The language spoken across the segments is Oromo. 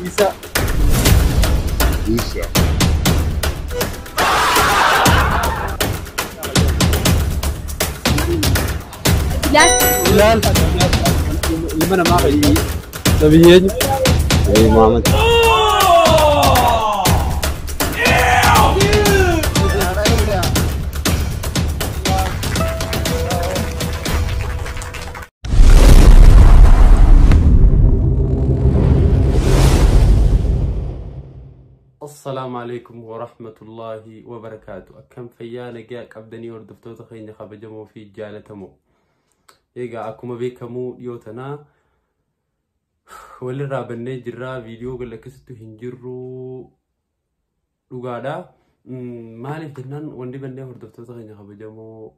Isa. Isa. Bilal. Bilal. Ilma namaa fayyii. Nabiyyi eenyu? Nabi Muhammad. Assalaamu alaikum warahmatullaahi wabarakaatu. Akkam fayyaa nagaa qabdanii hordoftoota keenya kabajamoo fi jaalatamoo. Egaa akkuma beekamu dhiyoo tanaa walirraa bannee jirraa viidiyoo galakkisitu hin jirru dhugaadha. Maaliif jennaan wanti bannee hordoftoota keenya kabajamoo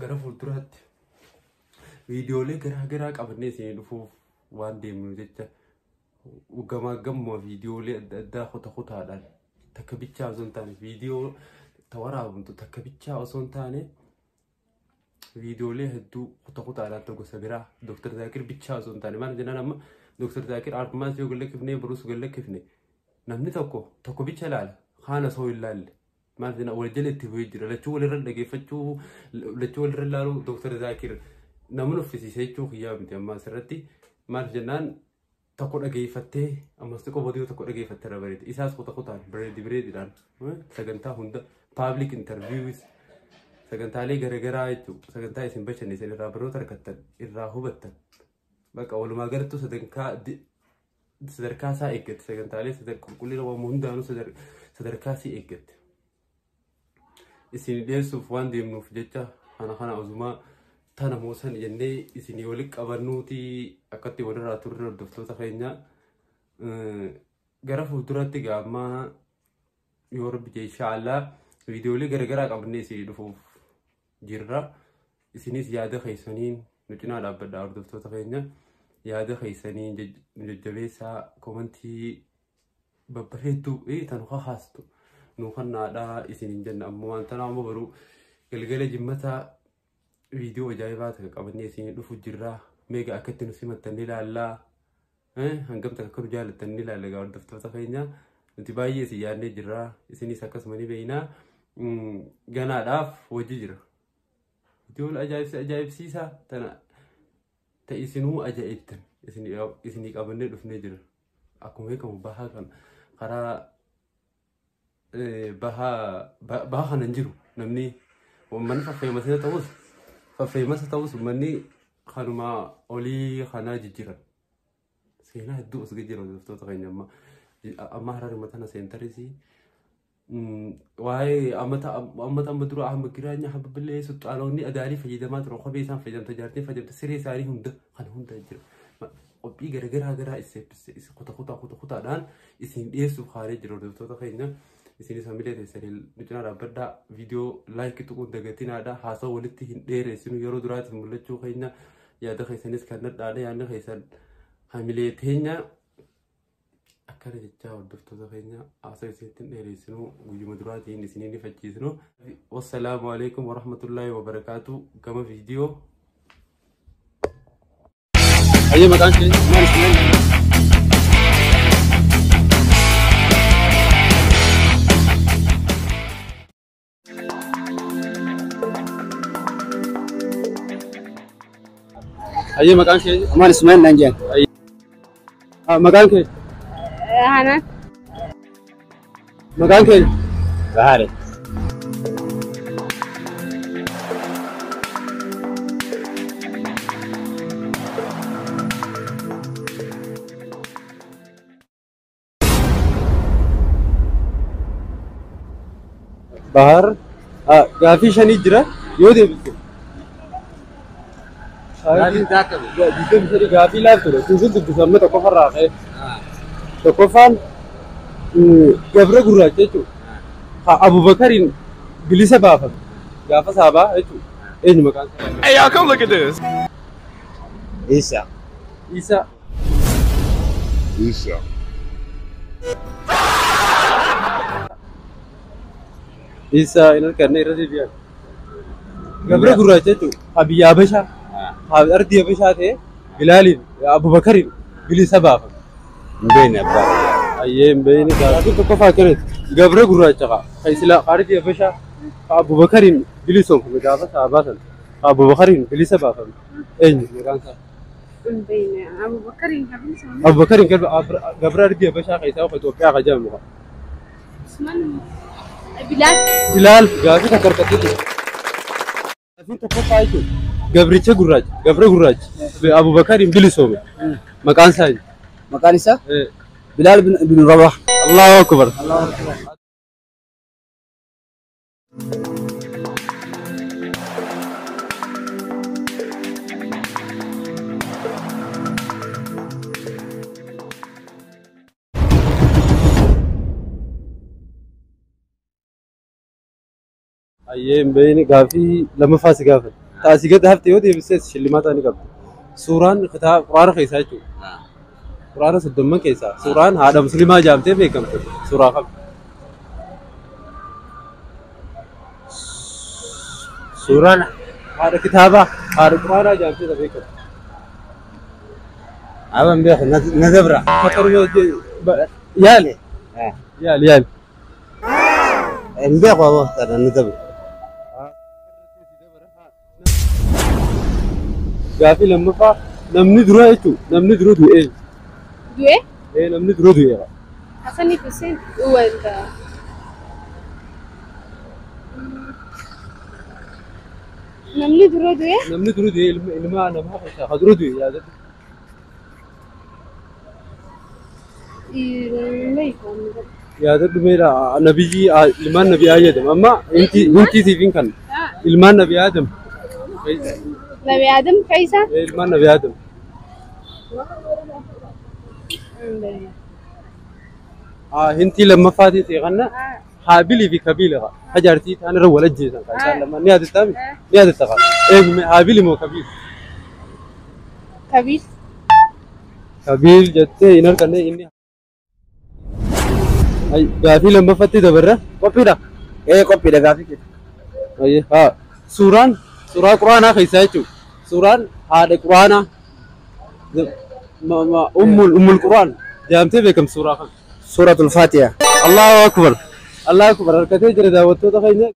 gara fuulduraatti viidiyoolee garaa garaa qabannee isinii dhufuuf waan deemnu jecha gamaa gamuma viidiyoolee adda addaa kuta kutaadhaan takka bichaa osoo hin taane viidiyoo ta waraabamtu takka bichaa osoo hin taane viidiyoolee hedduu kuta kutaadhaan ta gosa biraa Dooktar Zaakir bichaa osoo hin taane maal jennaan amma Dooktar Zaakir armaas yoo gallakkifne boruus gallakkifne namni tokko tokko bicha ilaala kaan osoo hin laalle maal jennaan wal jala itti bu'ee jira lachuu walirra dhageeffachuu lachuu walirra ilaaluu Dooktar Zaakir nama nuffisiise jechuu kiyyaa miti amma asirratti maal jennaan tokko dhageeffattee ammas xiqqoo boodiyoo tokko dhageeffattee irra bareeda. Isaas kuta kutaan bireedi bireediidhaan sagantaa hunda public interviews sagantaalee garaagaraa jechuudha. Sagantaa isin bashannansiisan irraa barnoota argattan irraa hubattan. Bakka walumaa galattuu sadarkaa isaa eeggatte sagantaalee qulqullina waan hundaanuu sadarkaa isii eeggatte. Isin dhiyeessuuf waan deemnuuf jecha kana kana ozumaa tana moosan jennee isinii walitti qabannuuti akkatti walirraa turre hordoftoota keenya gara fuulduratti gaammaa yoo rabbi jee inshaallah viidiyoolee garaagaraa qabannee isinii dhufuuf jirra. Isinis yaada keessaniin nu cinaa dhaabbadhaa hordoftoota keenya yaada keessaniin nu jajjabeessaa komantii babbareedduu tan kakaastu nu kannaadhaa isiniin jenna ammoo waan tanaa ammoo baruu galgala jimmataa viidiyoo ajaa'ibaa takka qabannee isinii dhufu jirra. Meeqa akkatti nu simattan ni ilaallaa. Hangam takka akka nu jaalattan ni ilaalla egaa hordoftoota keenya. Nuti baay'ee isin yaadnee jirra. Isinis akkasuma ni beekna. Ganaadhaaf hojii jira. Viidiyoon ajaa'ibsiisaa tana ta'e isinuu ajaa'ibtan isinii qabannee dhufnee jira. Akkuma beekamu bahaa kana karaa bahaa kana hin jiru namni uummanni faffeemasa ta'us faffeemasa ta'us uummanni kanuma olii kanaa jijjiiran. Seenaa hedduu as jira hordoftoota keenya amma amma hararuma tana seentarisii waa'ee ammata amma dura Ahmad Giraanya Habibillee sulxaanonni adaalii fayyadamaa turan kophee isaan fayyadamte jaartiin fayyadamte siree isaanii hunda kan hunda jira. Qophii garaagaraa garaa kuta kutaa kuta kutaadhaan isin dhiyeessuuf haaree jira hordoftoota keenya. Isinis hamilee teessanii nu cinaa dhaabbadhaa viidiyoo laayikii tuquun dagatinaadha haasawa walitti hin dheeressinu yeroo duraatiif mul'achuu keenya yaada keessanis kan nadhaadha yaadni keessan hamilee teenya akkana jechaa hordoftoota keenya haasawa isinitti hin dheeressinu guyyuma duraatiin isiniin ifachiisnu. Wassalaamu alaikum warahmatullaahi wabarakaatu gama viidiyoo. Ayyee maqaan kee maal isin Ayyee maqaan kee Amaan Ismail naan jedhan. Maqaan kee Hanan. Maqaan kee Bahaare. Bahar gaafii shanii jira yoo deebiste. Digdami sadii gaafii laaftudha. Kuusin dubbisa amma tokkoffarraa ka'e. Tokkoffaan gabra gurraacha jechuudha. Abubakariin bilisa baafame gaafa saabaa jechuudha. Eenyu maqaan isaa? Hey, y'all, come look at this. Isa. Isa. Isa. Isa hin arganne irra deebi'an. Gabra gurraacha jechuudha. Biyya Habashaa. Ardii Habashaa ta'e Bilaaliin Abubakariin bilisa baafame. Hin beekne abbaa. Ayyee hin beekne gaafii tokkoffaa akkanatti. Gabra gurraacha kaa. Kan silaa qaaritii Habashaa ka Abubakariin bilisoomfame gaafa sahabaa sana. Ka Abubakariin bilisa baafame. Eenyu maqaan isaa? Hin beekne. Abubakariin kan bilisoome. Abubakariin gabra ardii Habashaa keessaa of Itoophiyaa ka jedhamu kaa. Usman. Bilaal. Bilaal gaafii takka harkatti jira. Gaafiin tokkoffaa jechuun gabricha gurraacha gabra gurraacha Abubakariin bilisoome. Maqaan isaa eenyu? Maqaan isaa? Bilaal bin Rabah. Allahu Akbar. Ayyee hin beekne gaafii lammaffaa si gaafate. Taasii gad hafte yoo deebisees shillimaata ni qabdi. Suuraan kitaaba Quraana keessaa jechuudha. Quraana soddomman keessaa suuraan haadha musliimaa jedhamtee beekamte suuraa kam? Suuraan Haadha kitaabaa haadha Quraanaa jedhamtee beekamte. Aban beeku na dabra. Yaali yaali yaali. Hin beeku aboo tana na dabra. Gaafii lammaffaa namni dura jechuudha namni dura du'e eenyu? Du'e? Namni dura du'e. Hasanii fi Hussein. Wanta. Namni dura du'e? Namni dura du'e ilma namaa keessaa ka dura du'e yaadadhu. Hin beeku. Yaadadhu meedha nabiyyi ilmaan nabii Aadam amma hintii siif hin kenna. Ilmaan nabii Aadam. Nabi Aadam keessa? Ilmaan nabii Aadam. Hintii lammaffaatii ta'e kana Haabilii fi Kabiila kaa. Hajaartii ta'an irra wal ajjeesan kaa isaan lamaan ni yaadatta mi? Ni yaadatta kaa. Eenyu Haabili moo Kabiil? Kabiil. Kabiil jettee hin arganne inni. Gaafii lammaffatti dabarra. Qophiidha. Qophiidha gaafii kee. Ayyee haa suuraan suuraa Quraanaa keessaa jechuudha. Suuraan haadha Quraanaa ummul Quraan jedhamtee beekamti suuraa kana. Suuratul Faatiha. Allahu Akbar. Allahu Akbar harkatee jira daawwattoota keenya.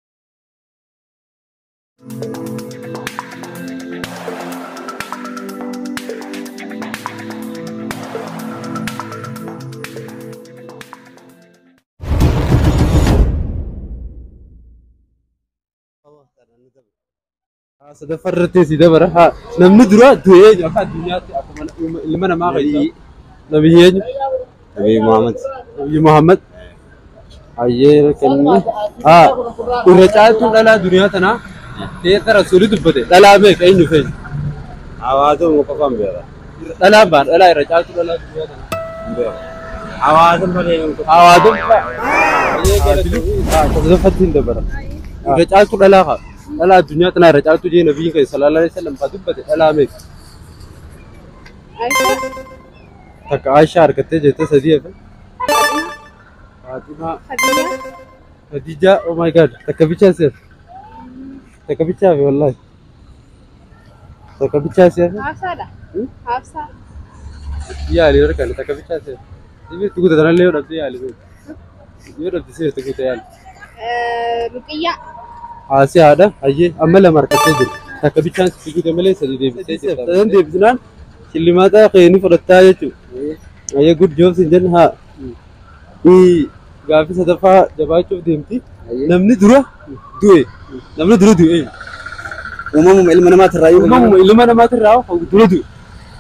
Sadaffaa irratti si dabara. Namni dura du'ee akka addunyaatti akkuma ilma namaa keessaa. Nabiyyi eenyu? Nabii Muhammad. Nabiyyi Muhammad. Ayyee kenne. Irra caaltuun dhalaa duniyaa tanaa ta'ee rasuulli dubbate dhalaa meeqa eenyu feenya? Hawaasuma qofaan beeka. Dhalaa baan dhalaa irra caaltuu dhalaa duniyaa tanaa. Hin beeku. Hawaasuma malee hin beeku. Hawaasuma. Sadaffatti hin dabara. Irra caaltuu dhalaa haa. Dhalaa addunyaa tanaa irra caaltuu jee nabiyyiin keessa sallallahu alaihi wasallam fa'aa dubbate dhalaa meeqa? Aisha. Takka Aishaa harkattee jettee sadii hafe. Faaximaa. Khadija. Khadija, oh my God, takka bichaa si hafe. Takka bichaa hafe wallahi. Takka bichaa si hafe. Hafsaadha. Hafsaa. Yaali yoo harkanne takka bichaa si hafe. Sibiilti guuta tanallee yoo dhabde yaali beeku. Yoo dhabde sibiilti guuta yaali. Ruqiyyaa. Haasiyaadha. Hayyee amma lama harkattee jiru. Takka bichaan si guute malee sadii deebisee jirta. Sadan deebisnaan shillimaata kee ni fudhattaa jechuudha. Hayyee good job sin jenna haa. Gaaffii sadaffaa jabaachuuf deemti. Namni dura du'e. Namni dura du'e. Uumamuma ilma namaatirraa yoo Uumamuma ilma namaatirraa dura du'e.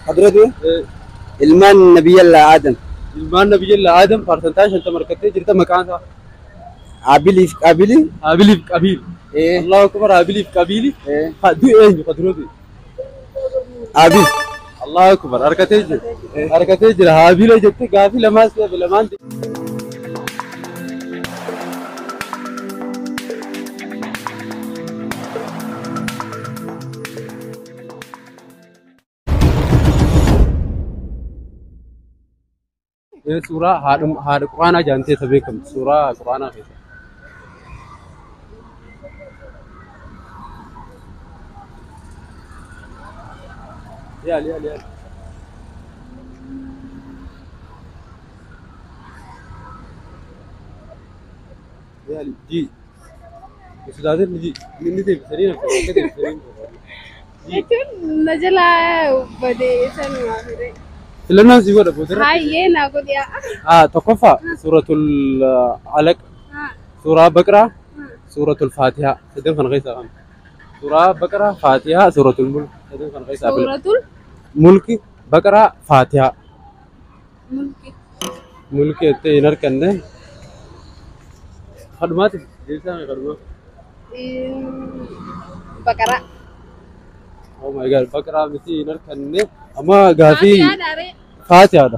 Ka dura du'e? Ilmaan Nabiyyallaa Aadam. Ilmaan Nabiyyallaa Aadam faarsantaa 50 harkattee jirta maqaan isaa. Haabiliif Qaabilii. Haabiliif Qabiil. Allahu Akbar Haabiliif Qabiili. Du'e eenyu ka dura du'e? Haabil. Allahu Akbar harkatee jira. Harkatee jira Haabila jettee gaafii lamaas ta'e lamaan. Suuraa haadha Quraanaa jedhamtee isa beekamtu suuraa Quraanaa keessa. Yaali yaali yaali. Yaali ji. Sodaatin ji. Inni deebisanii na akka deebisanii. Jechuun na jalaa badee sanumaa fide. Filannoon si godha boodarra. Hayyee naa godhiyaa. Tokkoffaa suuratul Alaq, suuraa Baqraa, suuratul Faatihaa. Sadan kana keessaa qabna. Suuraa Baqraa, Faatihaa, suuratul Mulk. Sadan kana keessaa filannoo. Suuratul Mulki, Baqraa, Faatihaa. Mulki. Mulki jettee hin arganne. Kadhumaati deebisaa mee kadhumaa? Baqaraa. Oh my God, Baqraa miti hin arganne. Amma gaafii Faatihaa dhaaree. Faatihaadha.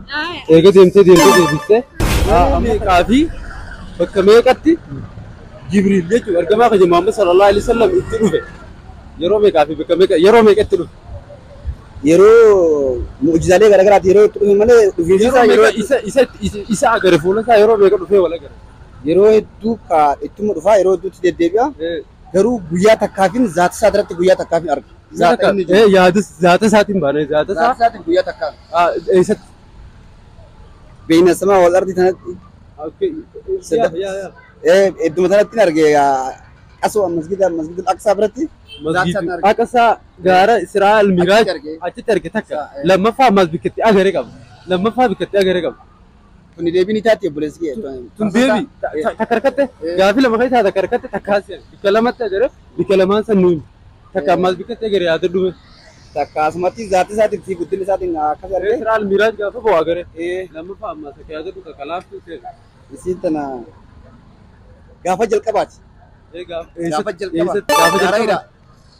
Eega deemtee deemtee deebistee amma gaafii bakka meeqatti Jibriil jechuun ergamaa keenya Muhammad sallallahu alaihi wasallam itti dhufe. Yeroo meeqaa fi bakka meeqa yeroo meeqatti dhufe? Yeroo mu'jizaalee garaagaraati yeroo itti dhufe malee dhufiinsi Yeroo isaa yeroo meeqa isa agare fuula isaa yeroo meeqa dhufee wal agare? Yeroo hedduu ka ittuma dhufaa yeroo hedduutti deddeebi'a. Garuu guyyaa takkaafin zaata isaa irratti guyyaa takkaafin arga. Zaata inni jiru. Yaadus zaata isaatiin baane zaata Zaata isaa isaatiin guyyaa takkaafin. Eessatti? Beeyna samaa wal ardi tanatti. Yaa. Idduma tanatti arge asoo masgida Aqsaa biratti. Zaata isaatiin arge. Aqsaa gaara Israa al-Miraaj Achitti arge. Achitti arge takka. Lammaffaa ammas bikkatti agare qaba. Lammaffaa bikkatti agare qaba. Tuni deebiin itaatti obboleessi kee. Tun deebi takka harkatte gaafii lama keessaa takka harkatte takka asii bikka lamatti agare bikka lamaan san nuyi takka ammas bikkatti agare yaada dhume. Takka asumatti zaata isaatiin fi guddina isaatiin akkas arge. Israa al-Miraaj gaafa bo'u agare. Lammaffaa ammas akka yaada dhume takka laaftuu seera. Isiin tana gaafa jalqabaati. Gaafa jalqaba. Gaafa Gaara jalqaba. hidhaa.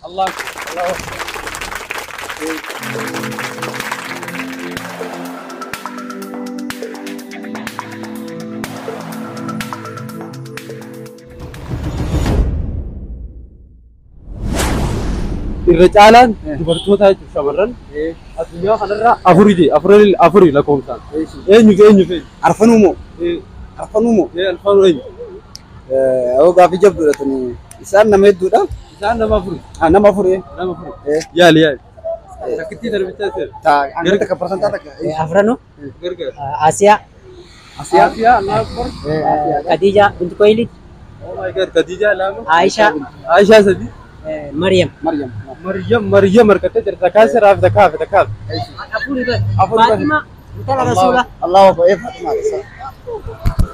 Allah Allah. Irra caalaan dubartoota jechuun shamarran addunyaa kanarraa afuri jee afuri afuri lakkoofsaan. Eenyu fi eenyu fi eenyu? Arfanuu moo? Arfanuu moo? Alfaanuu eenyu? Yoo gaafii jabduudha tuni. Isaan nama hedduudha. Isaan nama afuri. Nama afur. Nama afuri. Yaali yaali. Takkittii darbichaa seera. Hanga takka parsantaa takka. Afranu Gargaar. Asiya, Asiyaa Asiyaa Allah akbar. Khadija bint Khuwailid, Oh my God, Khadija lama. Aisha, Aisha sadi. Maryam. Maryam. Maryam Maryam harkattee jirti. Takkaa seeraaf takkaa hafe takkaa hafe. Afur. Fatima intala Rasuula. Allahu akbar. Fatima.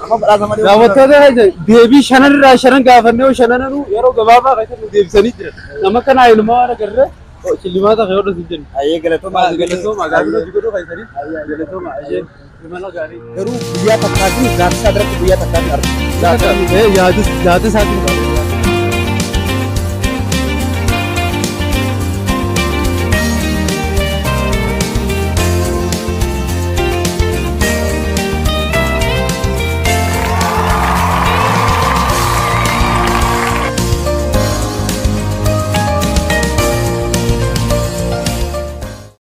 Amma badhaasa malee. Daawwattoota deebii shananirraa shanan gaafannee shanananuu yeroo gabaabaa keessatti nu deebisanii jiran. Nama kanaa ilmaa waan agarree shillimaata kan hodhatu hin jennu. Ayyee galatooma. Galatooma gaafii hojii godhuu keessanii. Galatooma ayyee imala gaarii. Garuu guyyaa takkaatiin zaata isaa irratti guyyaa takkaatiin arga. Yaadus zaata isaatiin baane.